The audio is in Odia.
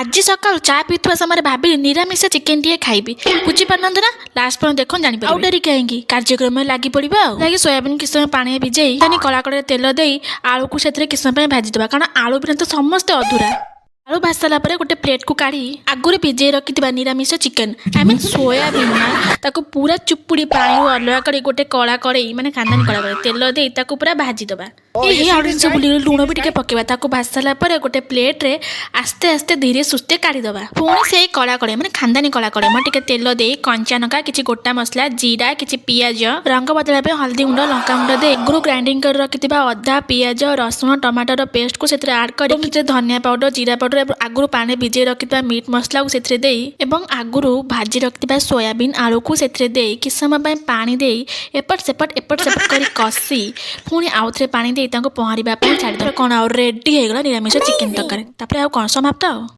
ଆଜି ସକାଳୁ ଚା ପିଉଥିବା ସମୟରେ ଭାବିଲି, ନିରାମିଷ ଚିକେନ ଟିକେ ଖାଇବି। ବୁଝିପାରୁନାହାନ୍ତି ନା? ଲାଷ୍ଟ ପର୍ଯ୍ୟନ୍ତ ଦେଖନ୍ତୁ, ଜାଣିପାରିବେ। ଆଉ ଡେରି କାହିଁକି, କାର୍ଯ୍ୟକ୍ରମରେ ଲାଗି ପଡ଼ିବା। ଆଉ ଲାଗି ସୋୟାବିନ୍ କିଛି ସମୟ ପାଣିରେ ଭିଜେଇ ତାନି କଳା କଡ଼ାରେ ତେଲ ଦେଇ ଆଳୁକୁ ସେଥିରେ କିଛି ସମୟ ପାଇଁ ଭାଜିଦେବା, କାରଣ ଆଳୁ ବିନା ତ ସମସ୍ତେ ଅଧୁରା। ଆଳୁ ଭାଜି ସାରିଲା ପରେ ଗୋଟେ ପ୍ଲେଟକୁ କାଢ଼ି ଆଗରୁ ଭିଜେଇ ରଖିଥିବା ନିରାମିଷ ଚିକେନ, I mean soybean ନା, ତାକୁ ପୁରା ଚୁପୁଡ଼ି ପାଣିରୁ ଅଲଗା କରି ଗୋଟେ କଳା କଡ଼େଇ, ମାନେ ଖାନଦାନୀ କଳା କଡ଼େଇ ତେଲ ଦେଇ ତାକୁ ପୁରା ଭାଜିଦେବା। ଏ ଆଉ ଜିନିଷ ଭୁଲିଗଲି, ଲୁଣ ବି ଟିକେ ପକେଇବା। ତାକୁ ଭାଜି ସାରିଲା ପରେ ଗୋଟେ ପ୍ଲେଟରେ ଆସ୍ତେ ଆସ୍ତେ ଧୀରେ ସୁସ୍ଥେ କାଢ଼ିଦେବା। ପୁଣି ସେଇ କଳା କଡ଼େଇ, ମାନେ ଖାନଦାନୀ କଳା କଡ଼େଇ ମାନେ ଟିକେ ତେଲ ଦେଇ କଞ୍ଚା ଲଙ୍କା, କିଛି ଗୋଟା ମସଲା, ଜିରା, କିଛି ପିଆଜ, ରଙ୍ଗ ବଦଳାଇବା ପାଇଁ ହଳଦୀ ଗୁଣ୍ଡ, ଲଙ୍କା ଗୁଣ୍ଡ ଦେଇ ଆଗରୁ ଗ୍ରାଇଣ୍ଡିଙ୍ଗ କରି ରଖିଥିବା ଅଦା, ପିଆଜ, ରସୁଣ, ଟମାଟୋର ପେଷ୍ଟକୁ ସେଥିରେ ଆଡ୍ କରି ଏବଂ ସେଥିରେ ଧନିଆ ପାଉଡର, ଜିରା ପାଉଡର ଏବଂ ଆଗରୁ ପାଣିରେ ଭିଜେଇ ରଖିଥିବା ମିଟ୍ ମସଲାକୁ ସେଥିରେ ଦେଇ ଏବଂ ଆଗରୁ ଭାଜି ରଖିଥିବା ସୋୟାବିନ୍ ଆଳୁକୁ ସେଥିରେ ଦେଇ କିଛି ସମୟ ପାଇଁ ପାଣି ଦେଇ ଏପଟ ସେପଟ ଏପଟ ସେପଟ କରି କଷି ପୁଣି ଆଉଥରେ ପାଣି ଦେଇ ତାଙ୍କୁ ପହଁରିବା ପାଇଁ ଛାଡ଼ିଦେବା। କ'ଣ ଆଉ, ରେଡି ହେଇଗଲା ନିରାମିଷ ଚିକେନ ତରକାରୀ। ତାପରେ ଆଉ କ'ଣ, ସମାପ୍ତ ଆଉ।